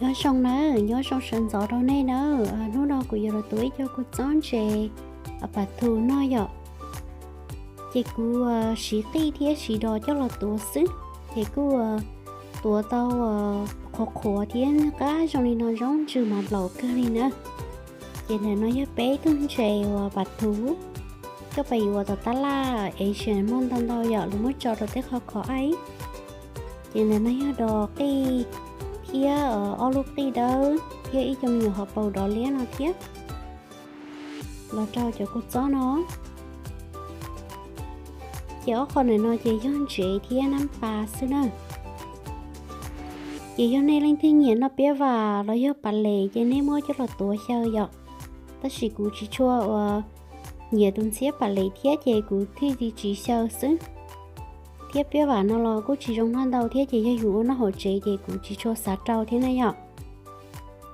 Nyob zoo nawb, nyob zoo sawv ntxov rau nej nawb. Hnub no kuv yuav los tuav ib co kua txob ntses pas thu noj yom. Ces kuv siv qij thiab siv dos coj los tuav xwb, ces kuj tuav tau qhuav qhuav thiab qab zoo li no, zoo ntsws mas nplaum kawg li na. Ces ntawm no yog peb tug ntses uas pas thu, coj pais yuav tom tab laj Asian muaj ntau ntau yom, lawv muab tso rau tej qhov khov aib. Ces ntawm no yog dos qij thiab ob lub qij dawb thiab ib co me nyuam hauv paus dov liab no thiab. Los rau cov kua txob no. Ces ob qho ntawm no ces yog ntsev thiab nab pas xwb na. Ces yog nej leej twg nyiam noj piab vam los yog pas les ces nej muab coj los tuav xyaw yom. Tab sis kuv tsis tshua uas nyiam tus ntxhiab pas les thiab ces kuv thiaj li tsis xyaw xwb. Thiab piab vam no los kuj tsis zoo noj ntau thiab ces yog yus ua noj hauv tsev ces kuv tsis tshua xav rau thiab na yom.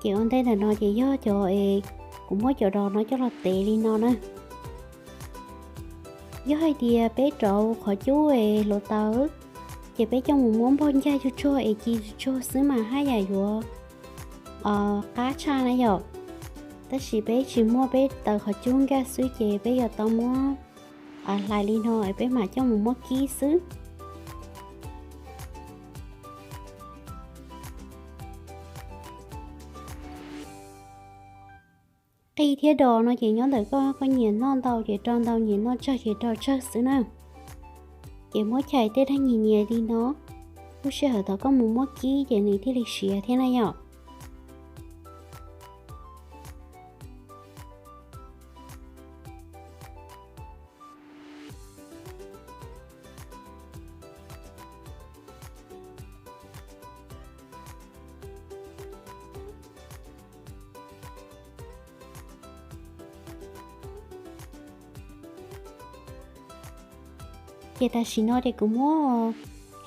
Ces ua ntej ntawm no ces yog cov es kuv muab cov dos no coj los tev li no na. Yog hais tias peb rauv qhov cub es hluav taws, ces peb coj mus muab npog ncaj tsuag tsuag es ci tsuag tsuag xwb mas haj yam yuav qab tshaj na yom. Tab sis peb tsis muaj, peb taws qhov cub nkaj xwb ces peb yuav tau muab hlais li no es peb mam coj mus muab kib xwb. Qij thiab dos no ces nyob ntawm koj, koj nyiam noj ntau ces rau ntau, nyiam noj tsawg ces rau tsawg xwb na. Ces muab chais tej dab nyias nyias li no, lub sij hawm thaum koj mus muab kib ces nws thiaj li siav thiab na yom. Ces tam sim no ces kuv muab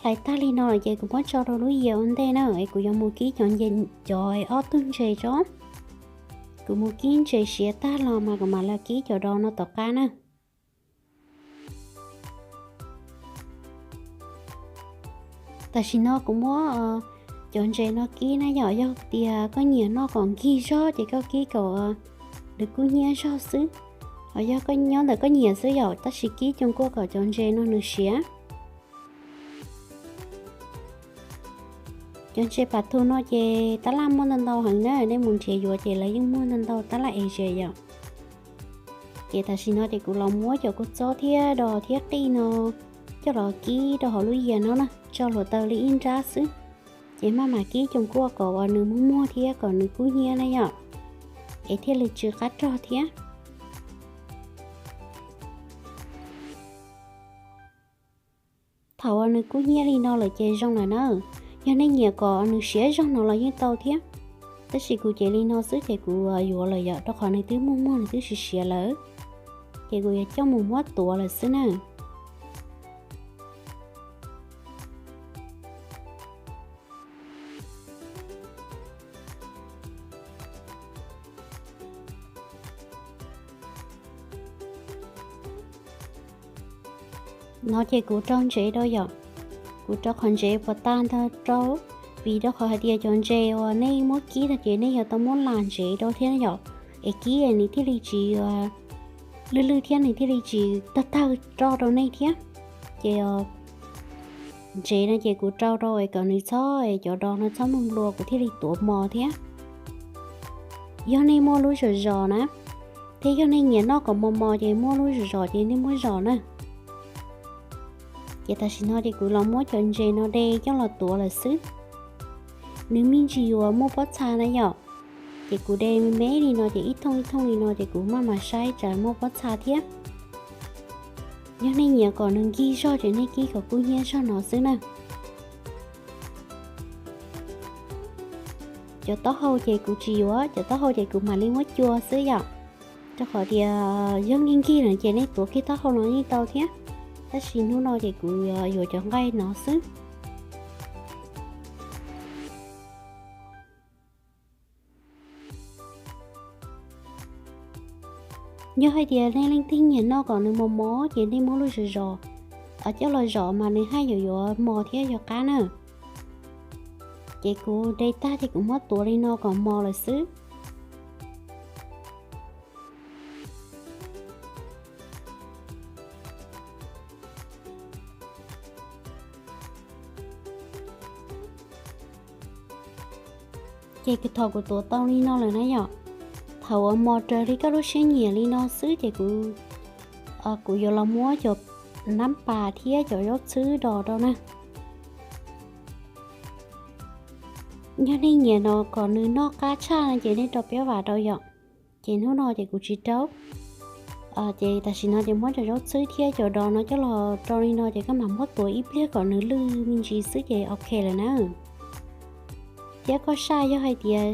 hlais tag li no lawm ces kuv muab tso rau lub yias ua ntej na, es kuv yuav mus kib cov, cov ob tug ntses tso. Kuv mus kib ntses siav tag los mas kuv mam li kib cov dos no tom qab na. Tam sim no kuv muab cov ntses no kib na yom, yog tias koj nyiam noj kom nkig zog ces koj kib kom nws kub hnyiab zog xwb. Ho yog koj nyob ntawm koj nyiam xwb yom, tab sis kib cov nkuaj kom cov ntses no nws siav. Cov ntses pas thu no ces tab laj muaj ntau ntau heev na, nej mus nrhiav yuav ces lawv yeej muaj ntau ntau tab laj es ze yom. Ces tam sim no ces kuv los muab cov kua txob thiab dos thiab qij no coj los kib rau hauv lub yias no na, tso hluav taws li ib nrab xwb. Ces maj mam kib cov nkuaj kom uas nws muag muag thiab kom nws kub hnyiab na yom, es thiaj li tsw qab rog thiab. Thaum uas nws kub hnyiab li no lawm ces zoo lawm na. Yog nej nyiam kom nws siav zog no los yeej tau thiab, tab sis kuv ces li no xwb ces kuv yuav lawm yom, rau qhov nws twb muag muag nws twb siav siav lawm, ces kuv yuav coj mus muab tuav lawm xwb na. No ces kuv rau ntsev rau yom, kuv rau qhov ntsev puas tag ntawd rau, vim rau qhov hais tias cov ntses uas nej muab kib no ces nej yuav tau muab las ntsev rau thiab yom, es kib nws thiaj li tsis lwj lwj thiab nws thiaj li tsis tawg tawg roj rau nej thiab. Ces ntsev no ces kuv rau rau es kom nws txhob, cov dos no txhob muaj nplua kuv thiaj li tuav mos thiab. Yog nej muaj lub zom zos na, thiab yog nej nyiam noj kom mos mos ces muaj lub zom zos ces nej muab zom na. Ces tam sim no ces kuv los muab cov ntses no de coj los tuav lawm xwb. Nws me ntsis yuav muaj pob txha na yom, ces kuv de me me li no ces ib thooj ib thooj li no ces kuv maj mam saib tsam muaj pob txha thiab. Yog nej nyiam kom nws nkig zog ces nej kib kom kub hnyiab zog no xwb na. Cov taub hau ces kuv tsis yuav, cov taub hau ces kuv mam li muab cua xwb yom. Rau qhov tias yog nkig nkig no ces nej tuav kiag taub hau no yeej tau thiab, tab sis hnub no ces kuv yuav cov nqaij no xwb. Yog hais tias nej leej twg nyiam noj kom nws mos mos ces nej muab lub zom zos coj los zom mas nws haj yam yuav mos thiab yuav qab na. Ces kuv de tag ces kuv muab tuav li no kom mos lawm xwb. Ces thaum kuv tuav tau li no lawm na yom, thaum uas mos raws li koj lub siab nyiam li no xwb ces kuv, kuv yuav los muab cov nab pas thiab cov zaub txhwb do rau na. Yog nej nyiam no kom nws noj qab tshaj no ces nej rau piab vam rau yom. Ces hnub no ces kuv tsis rau. Ces tam sim no ces muab cov zaub txhwb thiab cov do no coj los rau li no ces koj mam muab tuav ib pliag kom nws lwj me ntsis xwb ces ok lawm na. Thiab koj saj yog hais tias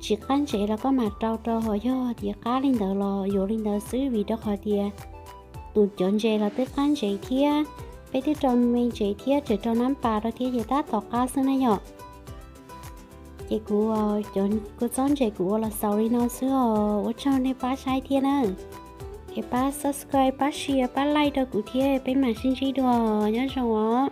tsis qab ntsev los koj mam rau rau, ho yog tias qab li ntawd los yuav li ntawd xwb vim rau qhov tias tus cov ntses los twb qab ntsev thiab, peb twb rau me ntsev thiab tseem rau nab pas rau thiab ces tab tom qab xwb na yom. Ces kuv, kuv txob ntses kuv ua los xaus li no xwb os, ua tsaug nej pab saib thiab na. Es pab subscribe, pab share, pab like rau kuv thiab peb mam sib ntsib dua, nyob zoo os.